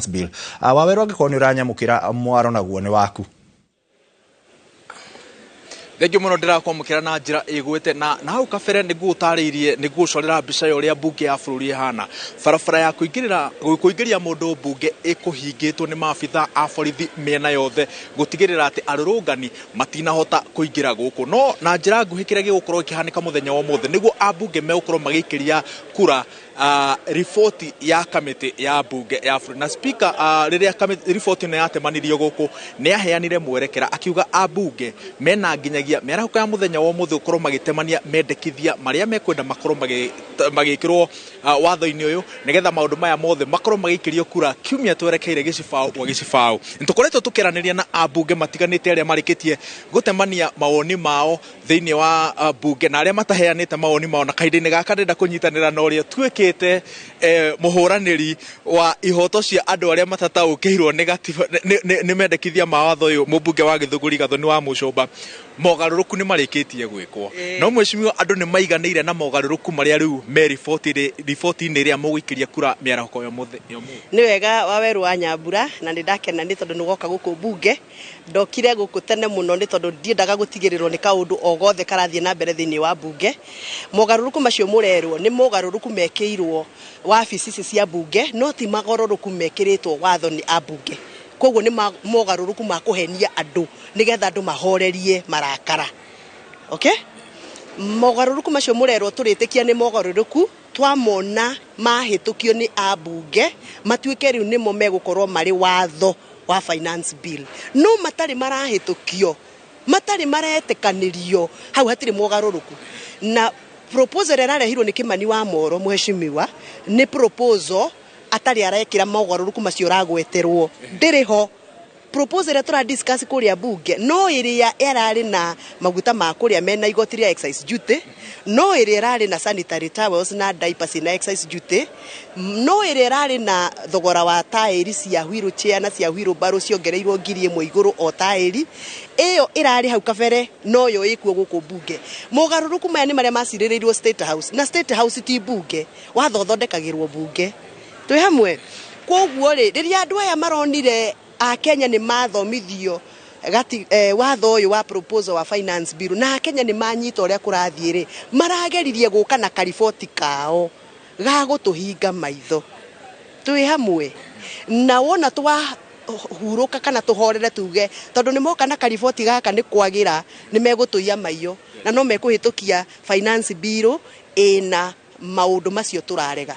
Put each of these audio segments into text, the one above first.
Finance Bill. Waweru, angĩkorwo nĩ ũranyamũkĩra, mwaro naguo nĩ waku. Thengiũ mũno, ndĩrakwamũkĩra na njĩra ĩgwĩte na hau kabere nĩguo ũtarĩirie, nĩguo ũcorera mbica ya ũrĩa mbunge ya bũrũri ĩhana. Barabara ya kũingĩrĩra kũingĩria mũndũ mbunge ĩkũhingĩtwo nĩ maabitha a borithi mĩena yothe gũtigĩrĩra atĩ arũrũngani matinahota kũingĩra gũkũ. No na njĩra nguhĩ, kĩrĩa gĩgũkorwo gĩkĩhanĩka mũthenya wa ũmũthĩ nĩguo ambunge megũkorwo magĩikĩria kura riboti ya kamĩtĩ ya mbunge ya bũrũri na speaker. Rĩrĩa riboti ĩno yatemanirio gũkũ, nĩ aheanire mwerekera akiuga ambunge mena nginyagia mĩarahũka ya mũthenya wa ũmũthĩ gũkorwo magĩtemania mendekithia marĩa mekwenda makorwo magĩkĩrwo watho-inĩ ũyũ, nĩgetha maũndũ maya mothe makorwo magĩikĩrio kura kiumia twerekeire gĩcibaũ gwa gĩcibaũ. Nĩtũkoretwo tũkĩaranĩria na ambunge matiganĩte arĩa marĩkĩtie gũtemania mawoni mao thĩinĩ wa mbunge na arĩa mataheanĩte mawoni mao, na kahinda-inĩ gaka ndĩrenda kũnyitanĩra na ũrĩa tuĩkĩte mũhũranĩri wa ihoto cia andũ arĩa matataũkĩirwo nĩ gatiba nĩ mendekithia ma watho ũyũ, mũmbunge wa Gĩthũngũri Gathoni wa Mũcũmba. Mogarũrũku nĩ marĩkĩtie gwĩkwo, no mheshimiwa, andũ nĩ maiganĩire na mogarũrũku marĩa rĩu me riboti-inĩ ĩrĩa mũgũikĩria kura mĩarahũko ya ũmũthĩ? Nĩ wega, Waweru wa Nyambura, na nĩ ndakena nĩ tondũ nĩ woka gũkũ mbunge. Ndokire gũkũ tene mũno nĩ tondũ ndiendaga gũtigĩrĩrwo nĩ kaũndũ o gothe karathiĩ na mbere thĩinĩ wa mbunge. Mogarũrũku macio mũrerwo nĩ mogarũrũku mekĩirwo wabici ici cia mbunge, no ti magarũrũku mekĩrĩtwo watho nĩ ambunge. Koguo nĩ mogarũrũku ma kũhenia andũ nĩgetha andũ mahorerie marakara. Okay, mogarũrũku macio mũrerwo tũrĩtĩkia nĩ mogarũrũku twamona mahĩtũkio nĩ ambunge, matuĩke rĩu nĩmo megũkorwo marĩ watho wa Finance Bill. No matarĩ marahĩtũkio, matarĩ maretĩkanĩrio, hau hatirĩ mogarũrũku. Na proposal ĩrĩa ĩrarehirwo nĩ Kĩmani wa Moro, mheshimiwa, nĩ proposal atarĩ arekĩra mogarũrũku macio ũragweterwo. Ndĩrĩ ho proposal ĩrĩa tũra discuss kũrĩa mbunge, no ĩrĩa ĩrarĩ na maguta ma kũrĩa mena igoti rĩa excise duty, no ĩrĩa ĩrarĩ na sanitary towels na diapers na excise duty, no ĩrĩa ĩrarĩ na thogora wa taĩri cia wheelchair na cia wheelbarrow ciongereirwo 1000 igũrũ o taĩri ĩyo ĩrarĩ hau kabere, noyo ĩkuo gũkũ mbunge. Mogarũrũku maya nĩ marĩa macirĩrĩirwo State House, na State House ti mbunge. Watho ũthondekagĩrwo mbunge. Twĩ hamwe? Koguo rĩ, rĩrĩa andũ aya maronire Akenya nĩ mathomithio gati watho ũyũ wa proposal wa Finance Bill, na Akenya nĩ manyita ũrĩa kũrathiĩ rĩ, marageririe gũka na kariboti kao ga gũtũhinga maitho. Twĩ hamwe? Na wona twa hurũka kana tũhorere tuge tondũ nĩ moka na kariboti gaka nĩ kwagĩra, nĩ megũtũiya maiyo na no mekũhĩtũkia Finance Bill ĩna maũndũ macio tũrarega.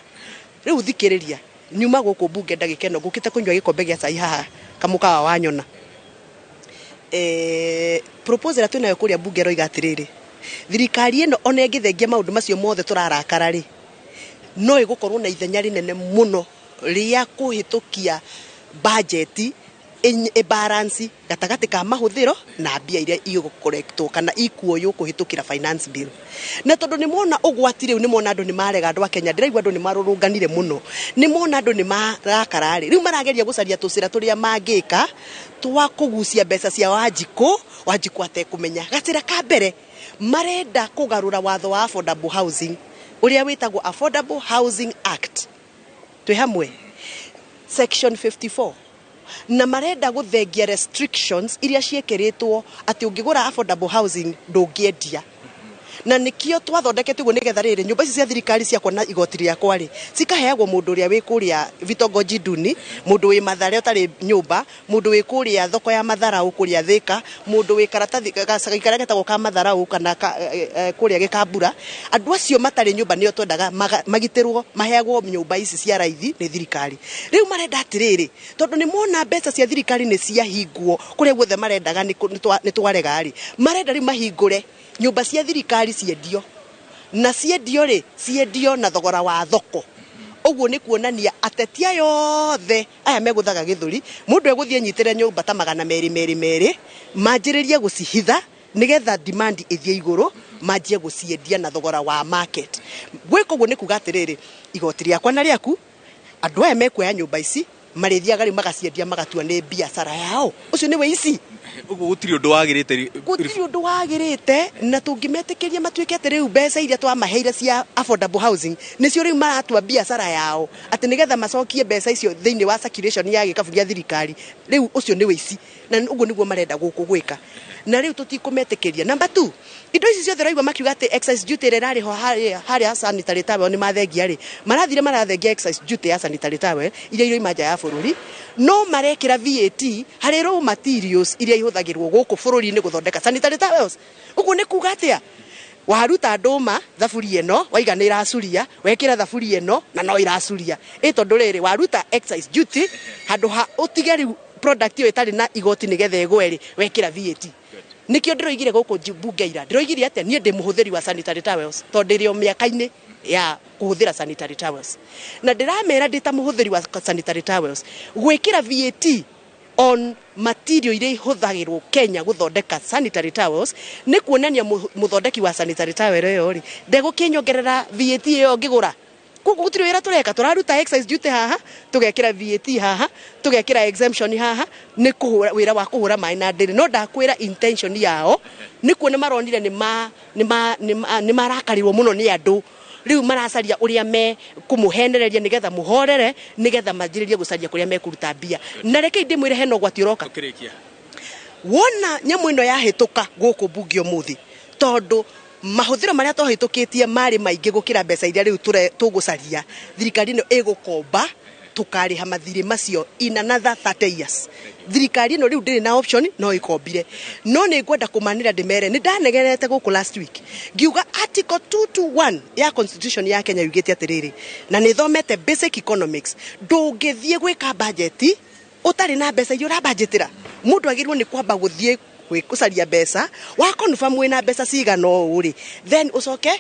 Rĩu thikĩrĩria, nyuma gũkũ mbunge ndagĩka ĩno, ngũkĩte kũnyua gĩkombe gĩa cai haha kamũkawa wa nyona. Proposal ĩrĩa twĩnayo kũrĩa mbunge ĩroiga atĩrĩrĩ, thirikari ĩno ona ĩngĩthengia maũndũ macio mothe tũrarakara rĩ, no ĩgũkorwo na ithenya rĩnene mũno rĩa kũhĩtũkia bajeti ĩ balance gatagatĩ ka mahũthĩro na mbia iria igũkorektwo kana ikuoywo kũhĩtũkĩra Finance Bill. Na tondũ nĩ mona ũgwati rĩu, nĩ mona andũ nĩ marega, andũ a Kenya, ndĩraigua andũ nĩ marũrũnganire mũno, nĩ mona andũ nĩ marakara rĩ, rĩu marageria gũcaria tũcĩra tũrĩa mangĩka twa kũgucia mbeca cia Wanjikũ, Wanjikũ atekũmenya. Gacĩra ka mbere, marenda kũgarũra watho wa affordable housing ũrĩa wĩtagwo Affordable Housing Act. Twĩ hamwe? Section 54, na marenda gũthengia restrictions iria ciĩkĩrĩtwo atĩ ũngĩgũra affordable housing ndũngĩendia. Na nĩkĩo twathondekete ũguo, nĩgetha rĩrĩ, nyũmba ici cia thirikari ciakwa na igoti rĩakwa rĩ, cikaheagwo mũndũ ũrĩa wĩ kũrĩa vitongoji duni, mũndũ wĩ Mathare ũtarĩ nyũmba, mũndũ wĩ kũrĩa thoko ya Matharau kũrĩa Thĩka, mũndũ wĩ karatathi gacagi karĩa getagwo ka Matharau kana kũrĩa Gĩkambura. Andũ acio matarĩ nyũmba nĩo twendaga magitĩrwo, maheagwo nyũmba ici cia raithi nĩ thirikari. Rĩu marenda atĩrĩrĩ, tondũ nĩ mona mbeca cia thirikari nĩ ciahingwo kũrĩa guothe marendaga, nĩ twarega rĩ, marenda rĩu mahingũre nyũmba cia thirikari ciendio, na ciendio rĩ, ciendio na thogora wa thoko. Ũguo nĩ kuonania ateti aya othe aya megũthaga gĩthũri, mũndũ egũthiĩ anyitĩre nyũmba ta 222, manjĩrĩrie gũcihitha nĩgetha demand ĩthiĩ igũrũ, manjie gũciendia na thogora wa market. Gwĩka ũguo nĩ kuga atĩrĩrĩ, igoti rĩakwa na rĩaku, andũ aya mekuoya nyũmba ici. Marĩthiaga rĩu magaciendia, magatua nĩ biacara yao. Ũcio nĩ wĩici. Ũguo gũtirĩ ũndũ wagĩrĩte. Gũtirĩ ũndũ wagĩrĩte, na tũngĩmetĩkĩria matuĩke atĩ rĩu mbeca iria twamaheire cia affordable housing nĩcio rĩu maratua biacara yao, atĩ nĩgetha macokie mbeca icio thĩinĩ wa circulation ya gĩkabu gĩa thirikari, rĩu ũcio nĩ wĩici, na ũguo nĩguo marenda gũkũ gwĩka, na rĩu tũtikũmetĩkĩria. Number two, indo ici ciothe ũraigua makiuga atĩ excise duty ĩrĩa ĩrarĩho harĩa sanitary towel nĩ mathengia rĩ, marathire marathengia excise duty ya sanitary towel iria iroima nja ya bũrũri, no marekĩra VAT harĩ raw materials iria ihũthagĩrwo gũkũ bũrũri-inĩ gũthondeka sanitary towels. Ũguo nĩ kuga atĩa? Waruta ndũma thaburia ĩno, waiga nĩ ĩracuria, wekĩra thaburia ĩno na no ĩracuria ĩ, tondũ rĩrĩ waruta excise duty, handũ ha ũtige rĩu product ĩyo ĩtarĩ na igoti nĩgetha ĩgwe rĩ, wekĩra VAT. Nĩkĩo ndĩroigire gũkũ mbunge ira, ndĩroigire atĩa? Niĩ ndĩ mũhũthĩri wa sanitary towels, tondũ ndĩrĩ o mĩaka-inĩ ya kũhũthĩra sanitary towels, na ndĩramera ndĩ ta mũhũthĩri wa sanitary towels, gwĩkĩra VAT on material iria ihũthagĩrwo Kenya gũthondeka sanitary towels nĩ kuonania mũthondeki wa sanitary towel ĩyo rĩ ndegũkĩnyongerera VAT ĩyo ngĩgũra. Koguo gũtirĩ wĩra tũreka, tũraruta excise duty haha, tũgekĩra VAT haha, tũgekĩra exemption haha, nĩ kũhũra wĩra wa kũhũra maĩ na ndĩrĩ. No ndakwĩra intention yao nĩ kuona maronire nĩ marakarirwo mũno nĩ andũ, rĩu maracaria ũrĩa me kũmũhenereria nĩgetha mũhorere, nĩgetha manjĩrĩrie gũcaria kũrĩa mekũruta mbia. Na rekei ndĩmwĩre hena ũgwati ũroka. Tũkĩrĩkia. Wona nyamũ ĩno yahĩtũka gũkũ mbunge ũmũthĩ, tondũ mahũthĩro marĩa twahĩtũkĩtie marĩ maingĩ gũkĩra mbeca iria rĩu tũgũcaria, thirikari ĩno ĩgũkomba, tũkarĩha mathirĩ macio in another 30 years. Thirikari ĩno rĩu ndĩrĩ na option, no ĩkombire. No nĩ ngwenda kũmanĩra ndĩmere nĩ ndanegenete gũkũ last week ngiuga article 221 ya constitution ya Kenya yugĩte atĩrĩrĩ, na nĩ thomete basic economics, ndũngĩthiĩ gwĩka bajeti ũtarĩ na mbeca iria ũrabanjetĩra. Mũndũ agĩrĩirwo nĩ kwamba gũthiĩ gũcaria mbeca, wa confirm wĩna mbeca cigana ũũ rĩ, then ũcoke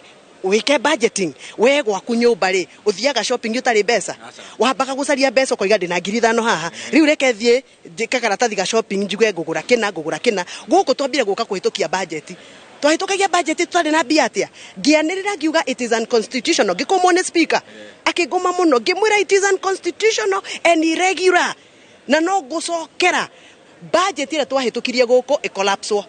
wĩke budgeting. We gwaku nyũmba rĩ, ũthiaga shopping ũtarĩ mbeca? Wambaga gũcaria mbeca, ũkoiga ndĩna 5,000 haha, rĩu reke thiĩ njĩke karatathi ga shopping, njuge ngũgũra kĩna, ngũgũra kĩna. Gũkũ twambire gũka kũhĩtũkia budget, twahĩtũkagia budget tũtarĩ na mbia atĩa? Ngĩanĩrĩra ngiuga it is unconstitutional, ngĩkũmwo nĩ speaker, akĩngũma mũno. Ngĩmwĩra it is unconstitutional and irregular, na no ngũcokera budget ĩrĩa twahĩtũkirie gũkũ ĩcollapswo,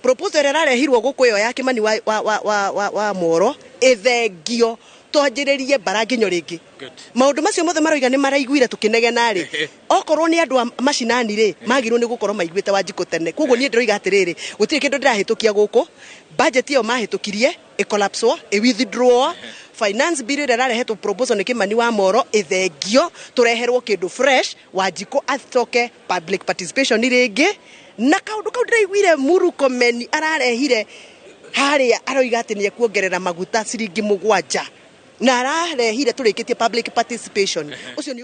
proposal ĩrĩa ĩrarehirwo gũkũ ĩyo ya Kimani wa Moro ĩthengio, twanjĩrĩrie mbara nginyo rĩngĩ. Maũndũ macio mothe maroiga nĩ maraiguire tũkĩnegena rĩ, okorwo nĩ andũ a macinani rĩ, magĩrĩirwo nĩ gũkorwo maiguĩte Wanjikũ tene. Koguo niĩ ndĩroiga atĩrĩrĩ, gũtirĩ kĩndũ ndĩrahĩtũkia gũkũ. Budget ĩyo mahĩtũkirie ĩcollapswo, ĩ-withdraw, finance bill ĩrĩa ĩrarehetwo proposal nĩ Kimani wa Moro ĩthengio, tũreherwo kĩndũ fresh, Wanjikũ acoke public participation rĩngĩ. Na kaũndũ kau ndĩraiguire Murkomen ararehire harĩa, aroiga atĩ nĩ ekuongerera maguta ciringi 7, na ararehire tũrĩkĩtie public participation, ũcio nĩ